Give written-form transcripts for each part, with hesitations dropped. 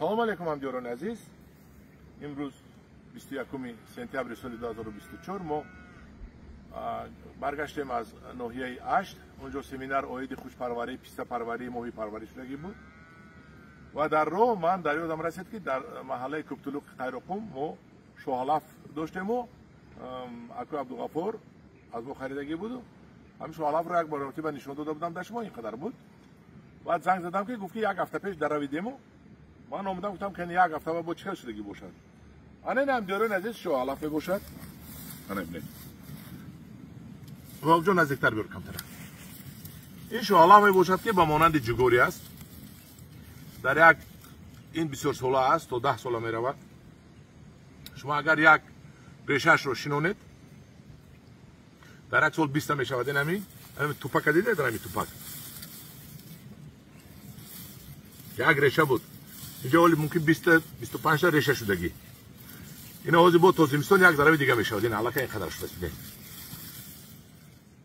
Салом алейкум, ҳамдиёрони азиз. Имрӯз 21 сентябри соли 2024 мо баргаштем аз ноҳияи Ашт. Онҷо семинар оиди хушпарварӣ, пистапарварӣ, моҳипарварӣ шудагӣ буд. Ва дар роҳ ман дар ёдам расид, ки дар маҳаллаи Кӯптулуқи Қайроқум мо шоҳалаф доштему акои Абдуғаффор аз мо харидагӣ буду. Ҳамин шоҳалафро як маротиба нишон дода будам дар шумо, ин қадар буд. Баъд занг задам, ки гуфт, ки як ҳафта пеш даравидему. Ман омадам, гуфтам, ки як ҳафта бо чӣ хел шудагӣ бошад. Ана ин, ҳамдиёрони азиз, шоҳалаф мебошад. Ана бинед. Ҷон, наздиктар биёр камтара. Ин шоҳалаф мебошад, ки ба монанди ҷугорӣ аст. Дар як ин бисёр сола аст, то 10 сола меравад. Шумо агар як решашро шинонед, дар як сол 20-та мешавад. Ин ҳамин тупака дидед, ҳамин тупак як реша буд. Инҷо ҳоли мумкин 20-та, 25-та реша шудагӣ. Ина ҳозир бо то зимистон як зарави дига мешавад. Ин аллакай ин қадар шудааст.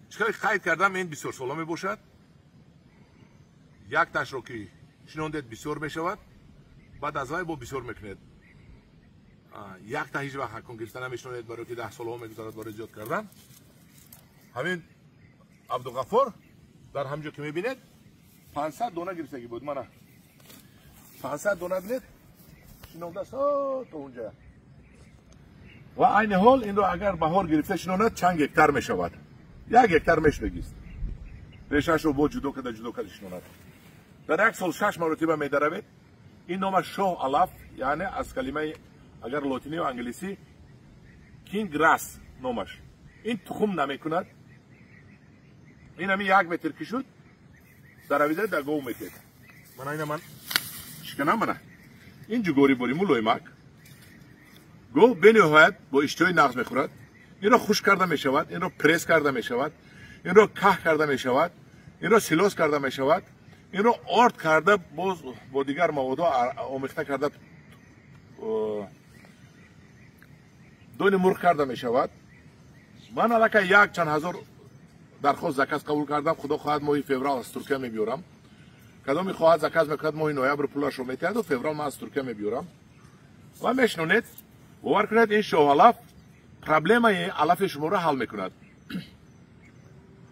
Чӣ хеле қайд кардам, ин бисёр сола мебошад. Як ташро ки шинондед, бисёр мешавад, баъд аз вай бо бисёр мекунед. Якта ҳеҷ вақт ҳакун гирифта намешинонед, барои ки 10 солҳо мегузарад барои зиёд кардан. Ҳамин Абдуғаффор дар ҳамин ҷо ки мебинед, 500 дона гирифтагӣ буд. Мана 500 дона бинед, шинондааст то унҷа. Ва айни ҳол инро агар баҳор гирифта шинонад, чанд гектар мешавад? 1 гектар мешудагист. Решашро бо ҷудо карда, ҷудо карда шинонад. Дар як сол 6 маротиба медаравед. Ин номаш шоҳ алаф, яъне аз калимаи агар лотинӣ ё англисӣ king grass номаш. Ин тухм намекунад. Ин ҳамин 1 метр ки шуд, даравида дар гов метед. Мана ина ман шиканам, мана. Ин ҷугорӣ бори мулоимак. Гов бениҳоят бо иштиҳои нағз мехӯрад. Инро хушк карда мешавад, инро пресс карда мешавад, инро каҳ карда мешавад, инро силос карда мешавад, инро орд карда, боз бо дигар маводҳо омехта карда, дони мурғ карда мешавад. Ман аллакай як чанд ҳазор дархост заказ қабул кардам. Худо хоҳад, моҳи феврал аз Туркия мебиёрам. Кадоме хоҳад, заказ мекунад, моҳи ноябр пулашро метиҳаду феврал ман аз Туркия мебиёрам ва мешинонед. Бовар кунед, ин шоҳалаф проблемаи алафи шуморо ҳал мекунад.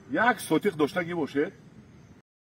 1 сотиқ доштагӣ бошед.